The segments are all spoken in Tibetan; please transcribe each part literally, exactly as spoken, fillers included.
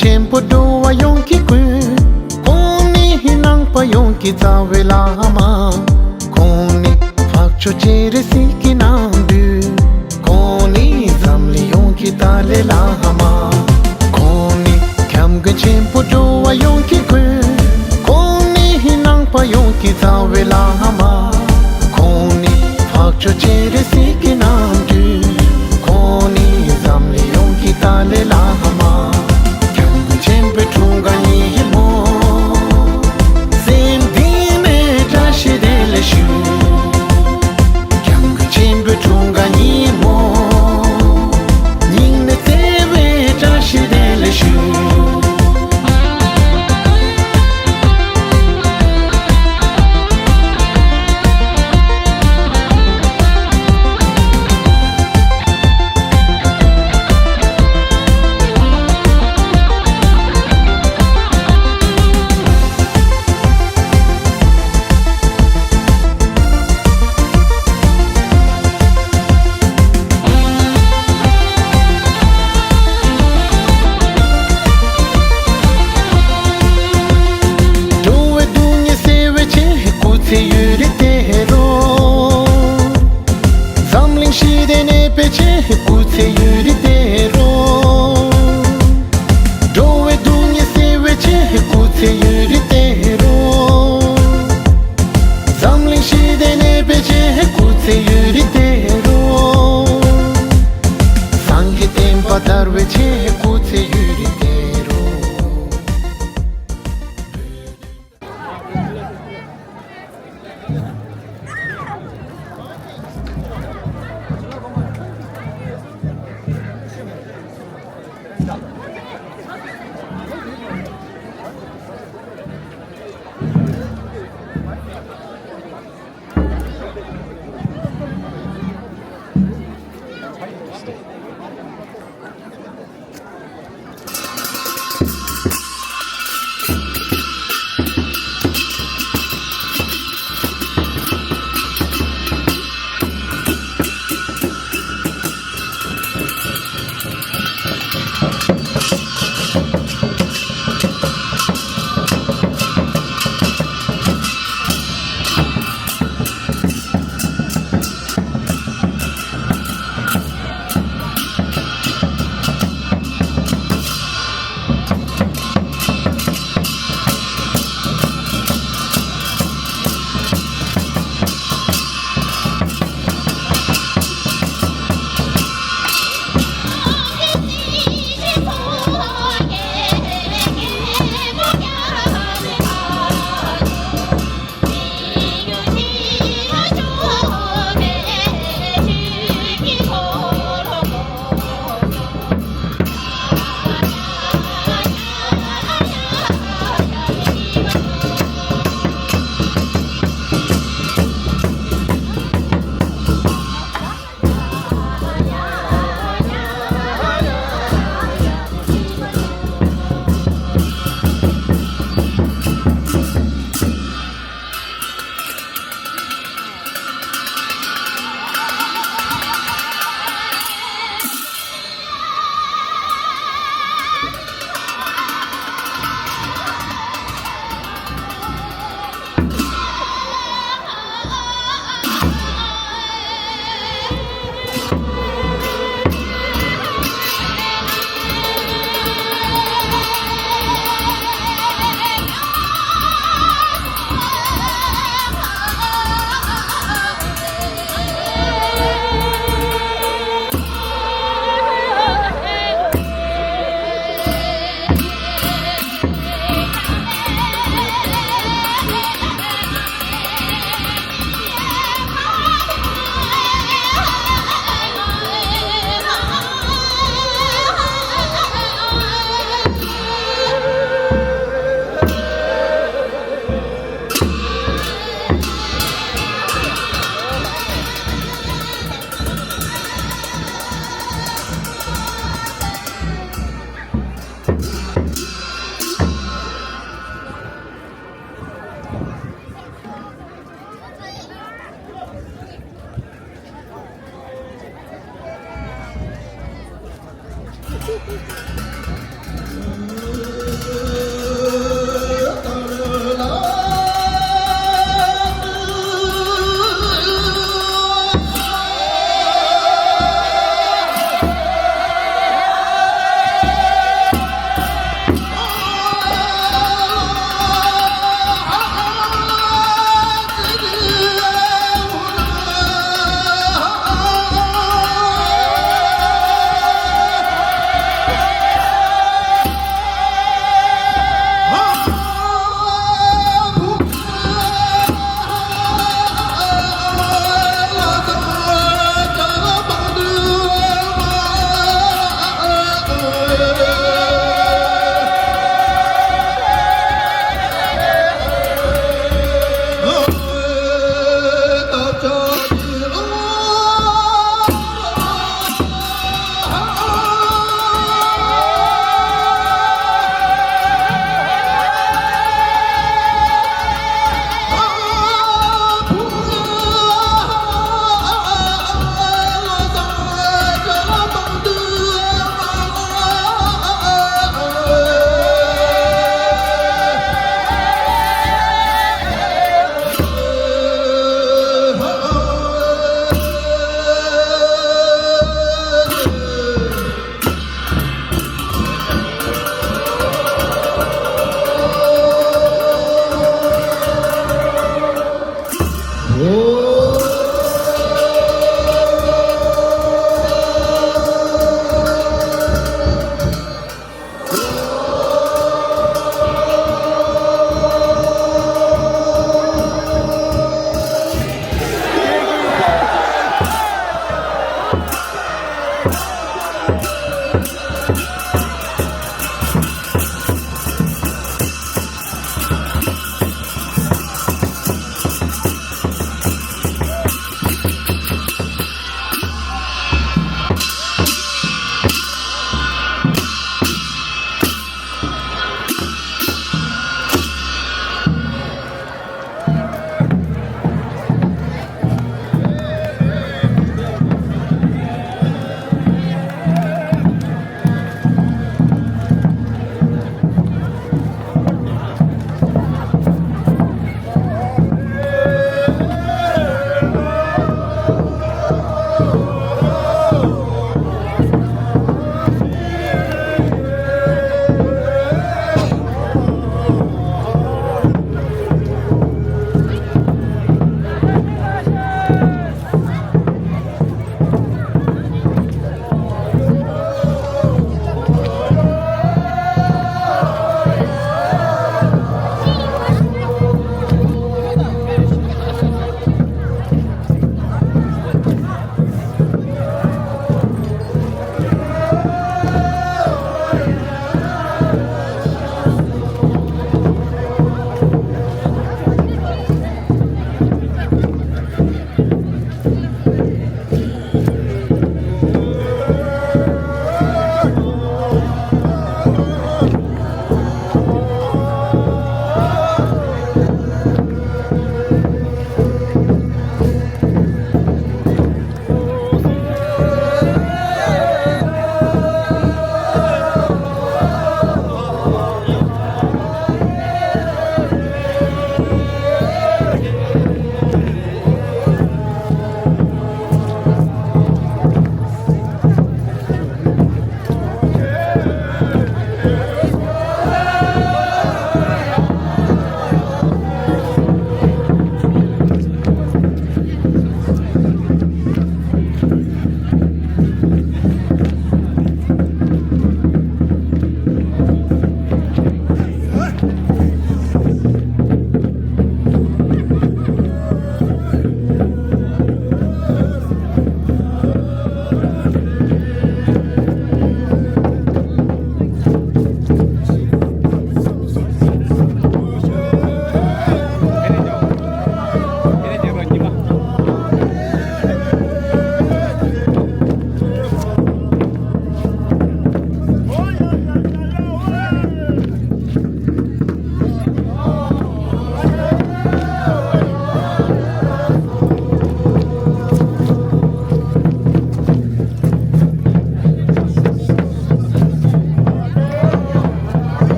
ཆེན་པོ་འགྲོ་བ་ཡོངས་ཀྱི་མགོན། ཁོང་ནི་ནང་པ་ཡོངས་ཀྱི་རྩ་བའི་བླ་མ། ཁོང་ནི་འཕགས་མཆོག་སྤྱན་རས་གཟིགས་ཀྱི་རྣམ་སྤྲུལ། ཁོང་ནི་འཛམ་གླིང་ཡོངས་ཀྱི་ཏཱ་ལའི་བླ་མ། ཁོང་ནི་སྐྱབས་མགོན་ཆེན་པོ་འགྲོ་བ་ཡོངས་ཀྱི་མགོན། ཁོང་ནི་ནང་པ་ཡོངས་ཀྱི་རྩ་བའི་བླ་མ། ཁོང་ནི་འཕགས་མཆོག་སྤྱན་རས་གཟིགས་ཀྱི་རྣམ་སྤྲུལ། ཁོང་ནི་འཛམ་གླིང་ཡོངས་ཀྱི་ཏཱ་ལའི་བླ་མ། སྐྱབས་མགོན་ཆེན་པོའི་འཁྲུངས་སྐར་ཉིན་མོ། སེམས་གཏིང་ནས་བཀྲ་ཤིས་བདེ་ལེགས་ཞུ། སྐྱབས་མགོན་ཆེན་པོའི་འཁྲུངས་སྐར་ཉིན་མོ། སྙིང་ནས་བརྩེ་བའི་བཀྲ་ཤིས་བདེ་ལེགས་ཞུ། འགྲོ་བའི་སྡུག་བསྔལ་སེལ་བའི་ཆེད། སྐུ་ཚེ་ཡུན་རིང་བརྟན་རོགས། འཛམ་གླིང་ཞི་བདེ་གནས་པའི་ཆེད། སྐུ་ཚེ་ཡུན་རིང་བརྟན་རོགས། འགྲོ་བའི་སྡུག་བསྔལ་སེལ་བའི་ཆེད། སྐུ་ཚེ་ཡུན་རིང་བརྟན་རོགས། འཛམ་གླིང་ཞི་བདེ་གནས་པའི་ཆེད། སྐུ་ཚེ་ཡུན་རིང་བརྟན་རོགས། སངས་རྒྱས་བསྟན་པ་དར་བའི་ཆེད། སྐུ་ཚེ་ཡུན་རིང་བརྟན་རོགས།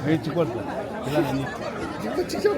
རེད། གཅིག་པར་དུ་དེ་ལ་ནི་གཅིག་པ་གཅིག་ཆོག་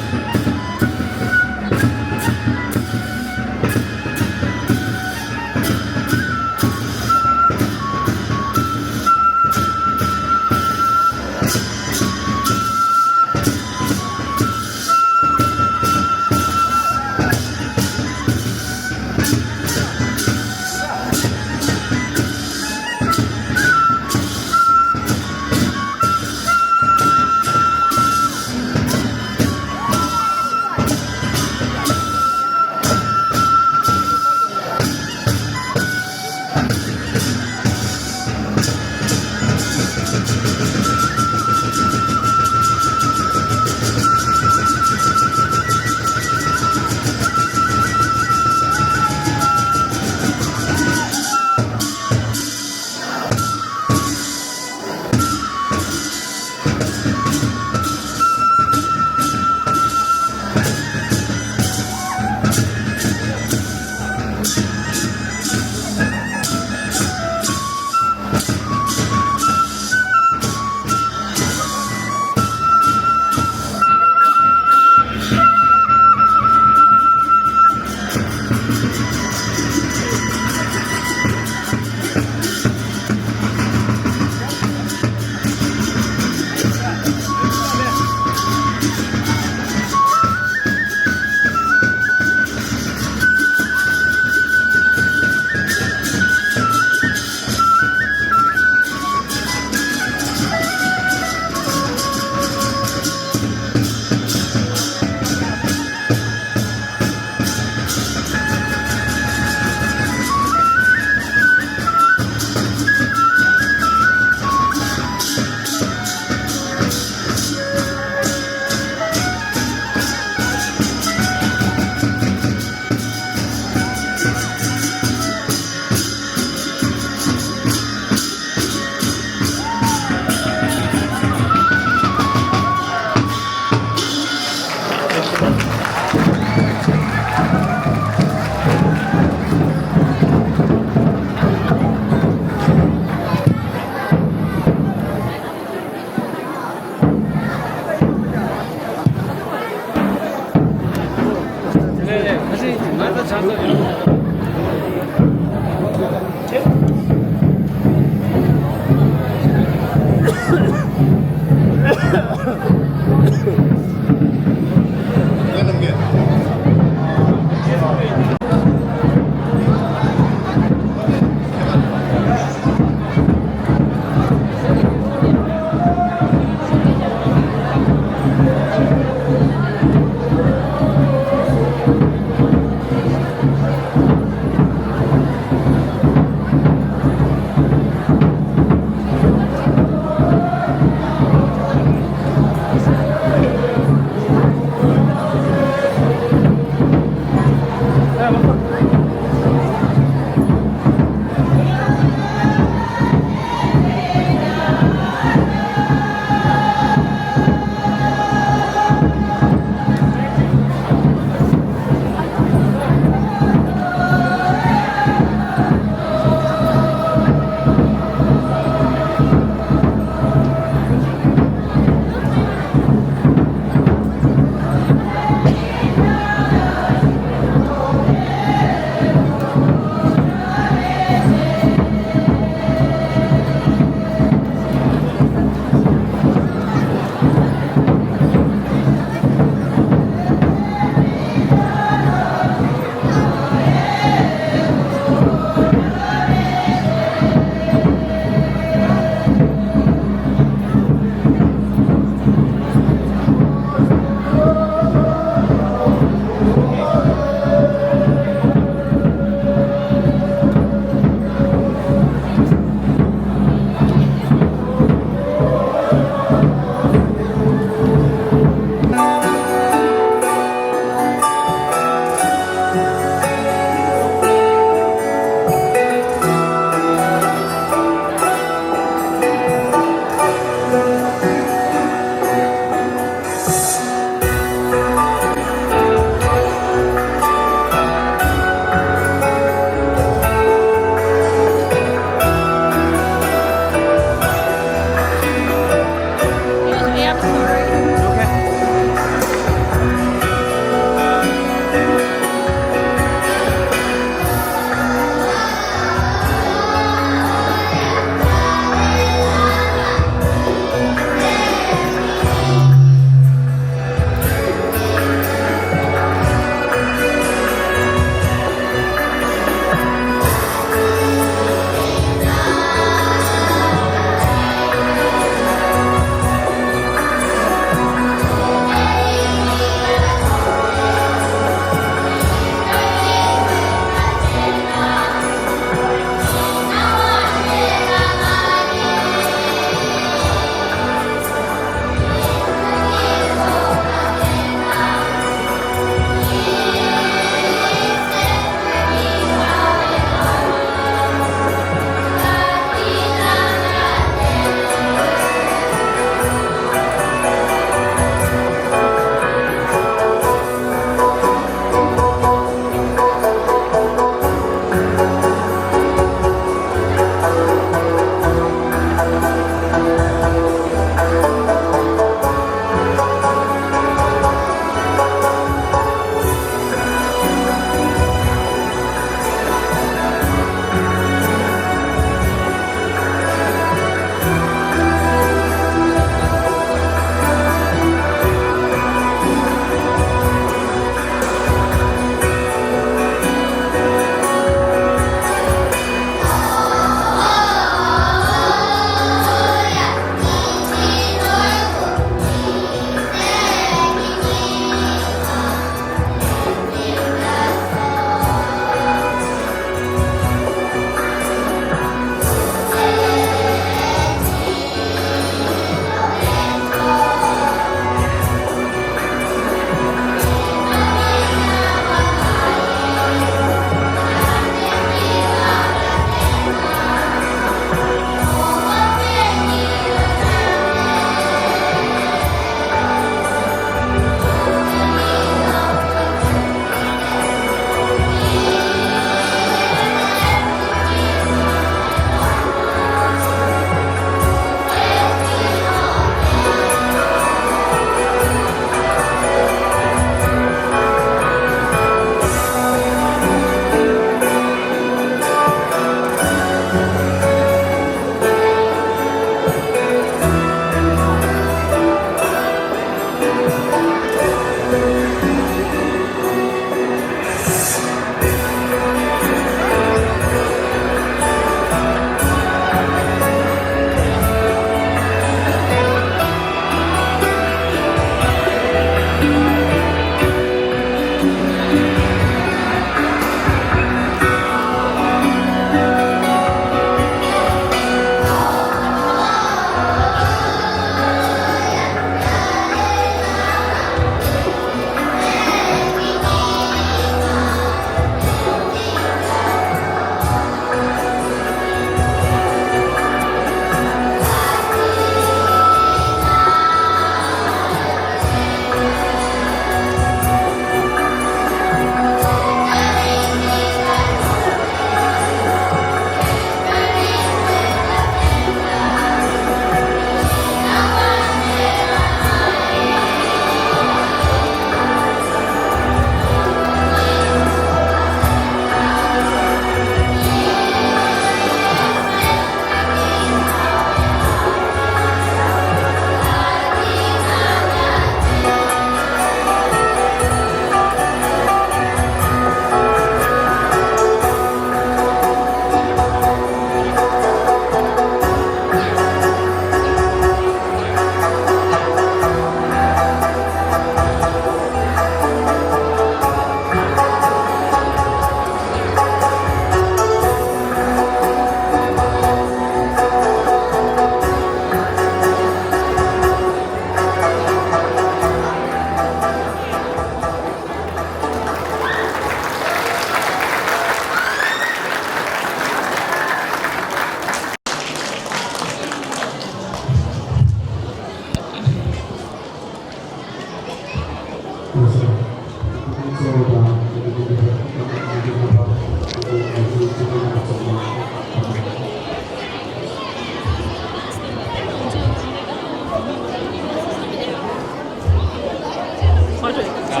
རྣམ་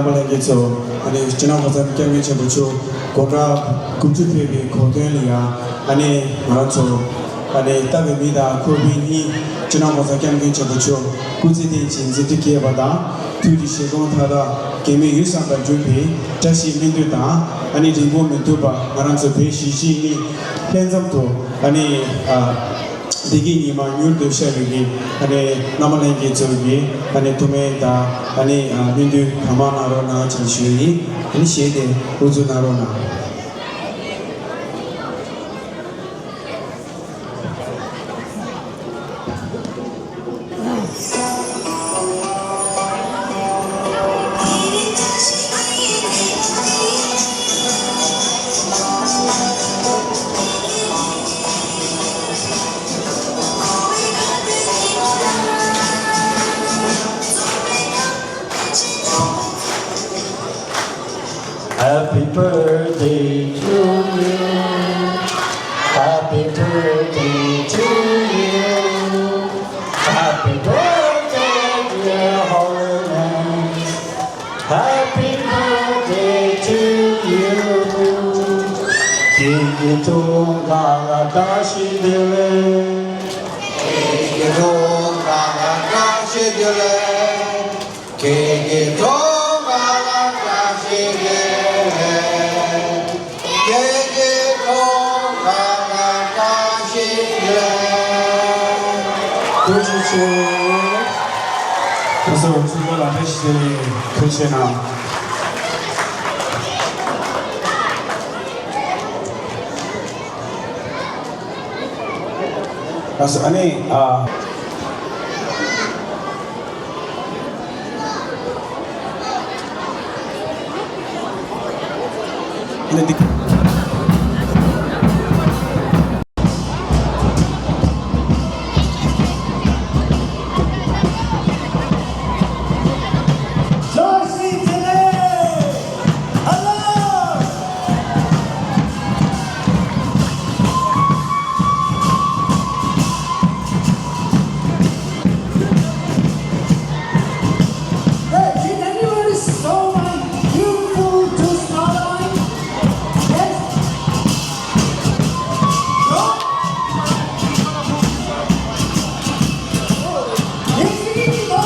པ་ལྷན་རྒྱས་ཚོ། ཨ་ནི་སྤྱི་ནོར་གོང་ས་སྐྱབས་མགོན་ཆེན་པོ་མཆོག་དགུང་གྲངས་དགུ་བཅུ་ཕེབས་པའི་གོ་སྟོན་ལ་ཡང་ཨ་ནི་ང་རང་ཚོ་ཨ་ནི་ལྟ་བའི་མིག་དང་ཁོག་པའི་སྙིང་། སྤྱི་ནོར་གོང་ས་སྐྱབས་མགོན་ཆེན་པོ་མཆོག་སྐུ་ཚེ་བརྟན་ཅིང་མཛད་འཕྲིན་རྒྱས་པ་དང་། ཐུགས་ཀྱི་བཞེད་དགོངས་མཐའ་དག་གེགས་མེད་འོད་བཟང་དང་འགྲུབ་པའི་བཀྲ་ཤིས་སྨོན་འདུན་དང་། ཨ་ནི་རིང་པོ་མི་ཐུབ་པར་ང་རང་ཚོ་བོད་གཞིས་བྱེས་གཉིས་ལྷན་འཛོམས་ཐོག་ཨ་ནི་ཨ། འདི་གི་ཉི་མ་མྱུར་དུ་ཤར་བའི་གི་ཨ་ནི་རྣམ་པ་ལྷན་རྒྱས་ཚོ་གི་ཨ་ནི་ཐུགས་སྨོན་དང་ཨ་ནི་ཨ་སྨོན་འདུན་གང་མང་གནང་རོགས་གནང་ཞེས་ཞུ་ཡི། ཨ་ནི་བཞེས་ཏེ་དབུ་འཛུགས་གནང་རོགས་གནང་། Happy birthday to you. Happy birthday to you. Happy birthday, dear Horace. Happy birthday to you. ཁྱེད་ཀྱི་ཐུགས་ལ་བཀྲ་ཤིས་བདེ་ལེགས། ཁྱེད་ཀྱི་ཐུགས་ལ་བཀྲ་ཤིས་བདེ་ལེགས། ཁྱེད་ཀྱི་ཐུགས་ལ་བཀྲ་ཤིས་བདེ་ལེགས། ཁྱེད་ཀྱི་ཐུགས་ལ་བཀྲ་ཤིས་བདེ་ལེགས། ཐུགས་རྗེ་ཆེ། ཁོ་ཚོ་ཕྲུ་གུ་ལ་བཀྲ་ཤིས་བདེ་ལེགས། ཐུགས་རྗེ་གནང་། ལགས་སོ། ཨ་ནི་ཨ། ཨ་ནི་འདི། Joyce Tene! Hello! Hey, did anyone saw my beautiful two smiling? Yes? No? Yes, we need to go.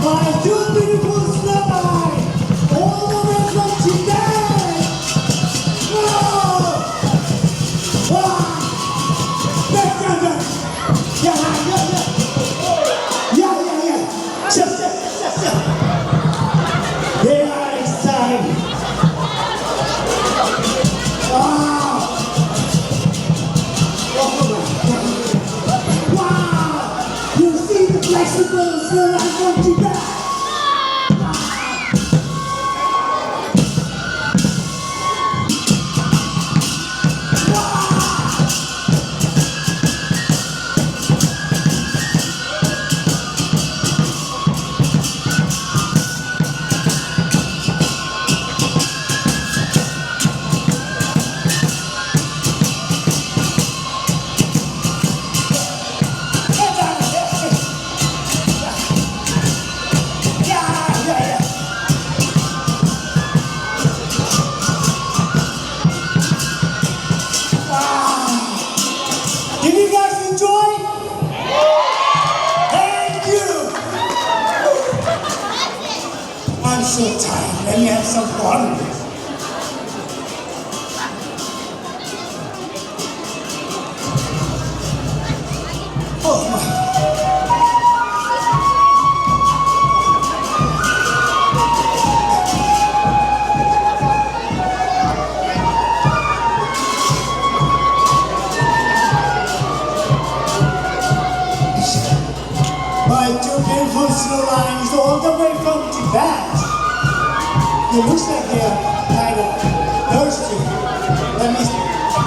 My two beautiful star, all the way from Tibet. Wow! Wow! That's not bad. Yeah, yeah, yeah. Yeah, yeah, yeah. Sure, sure, sure, sure. They are excited. Wow! Oh my God. Wow! You see the flexible, so I want you back. So tired. Let me have some water. Oh, my. My two beautiful Sri Lankans all the way from Tibet. It looks like they're kind of thirsty. Let me,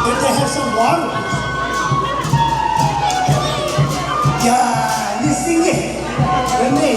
let them have some water. Yeah, you sing it. Let me.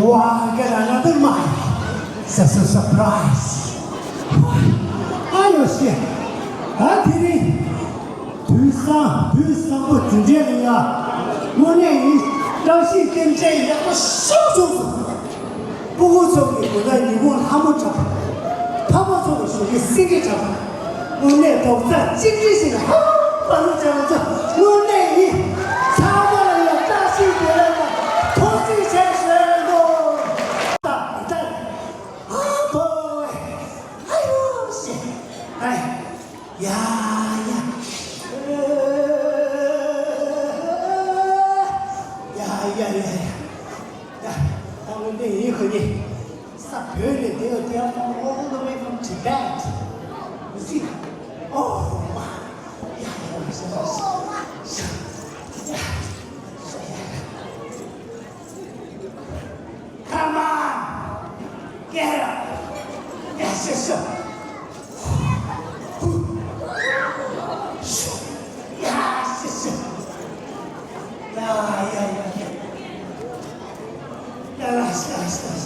Wow, I got another mic. Such a surprise. ཨ་ཡོ་ཤེ། ཨ་དེ་རིང་། དུས་བཟང་དུས་བཟང་པོ་འདི་འདྲའི་ནང་ལ། དངོས་གནས་ཡིན། བཀྲ་ཤིས་རྟེན་འབྲེལ་ཡག་པོ་ཤོག་ཤོག་ཟེར། སྤུ་གུ་ཚོ་གི་མགོ་ལ་ཉི་མ་ལྷ་མོ་འདྲ། ཕ་མ་ཚོ་གི་ཞོགས་ཀའི་སེང་གེ་འདྲ། དངོས་གནས་རྡོག་རྩ་གཅིག་སྒྲིལ་ཞིག་ཧ་པ་ལུ་ཅང་ཚོ་དངོས་གནས་ཡིན། ཚང་མ་ལ་ཡང་བཀྲ་ཤིས་བདེ་ལེགས་དང་ཐུགས་རྗེ་ཆེ་ཞུ་འདུག་ད་ད་ཧ་པོ་ཨ་ཡོ་ཤེ། ཨ། ཡ་ཡ། ཡ་ཡ་ཡ་ཡ། ཡ། ད་འོན་ཏེ་ཡིན་ཁོ་གཉིས། ས་བོད་ནས་they are, they are from all the way from Tibet. You see? Oh, wow. ཡ་ཡ་ཡ་ཡ། Come on! Get up! Yes, yes, yes. Yes, yes, yes. Yeah, yeah, yeah, yeah. Yeah, nice, nice, nice.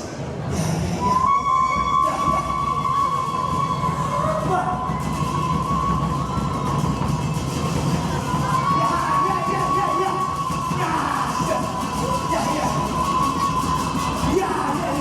Yeah, yeah, yeah. Yeah, yeah.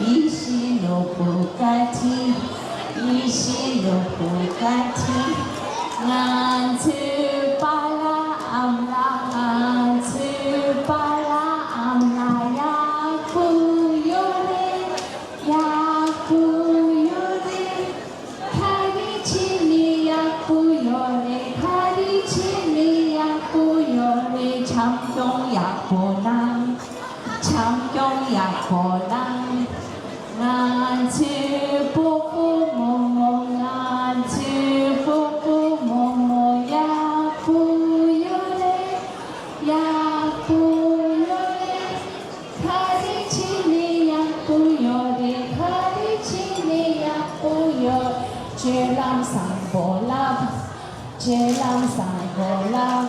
ཡིད་བཞིན་ནོར་བུ་བཀའ་དྲིན། ཡིད་བཞིན་ནོར་བུ་བཀའ་དྲིན། ང་ཚོའི་པཱ་ལགས་ཨ་མ་ལགས། ང་ཚོའི་པཱ་ལགས་ཨ་མ་ལགས་ཡག་པོ་ཡོད་རེད། ཡག་པོ་ཡོད་རེད། ག་རེ་བྱས་ནས་ཡག་པོ་ཡོད་རེད། ག་རེ་བྱས་ནས་ཡག་པོ་ཡོད་རེད། བྱམས་སྐྱོང་ཡག་པོ་གནང་། བྱམས་སྐྱོང་ཡག་པོ་གནང་། ང་ཚོའི་སྤོ་བོ་རྨོ་མོ། ང་ཚོའི་སྤོ་བོ་རྨོ་མོ་ཡག་པོ་ཡོད་རེད། ཡག་པོ་ཡོད་རེད། ག་རེ་བྱས་ནས་ཡག་པོ་ཡོད་རེད། ག་རེ་བྱས་ནས་ཡག་པོ་ཡོད། སྤྱོད་ལམ་བཟང་པོ་ལབ། སྤྱོད་ལམ་བཟང་པོ་ལབ།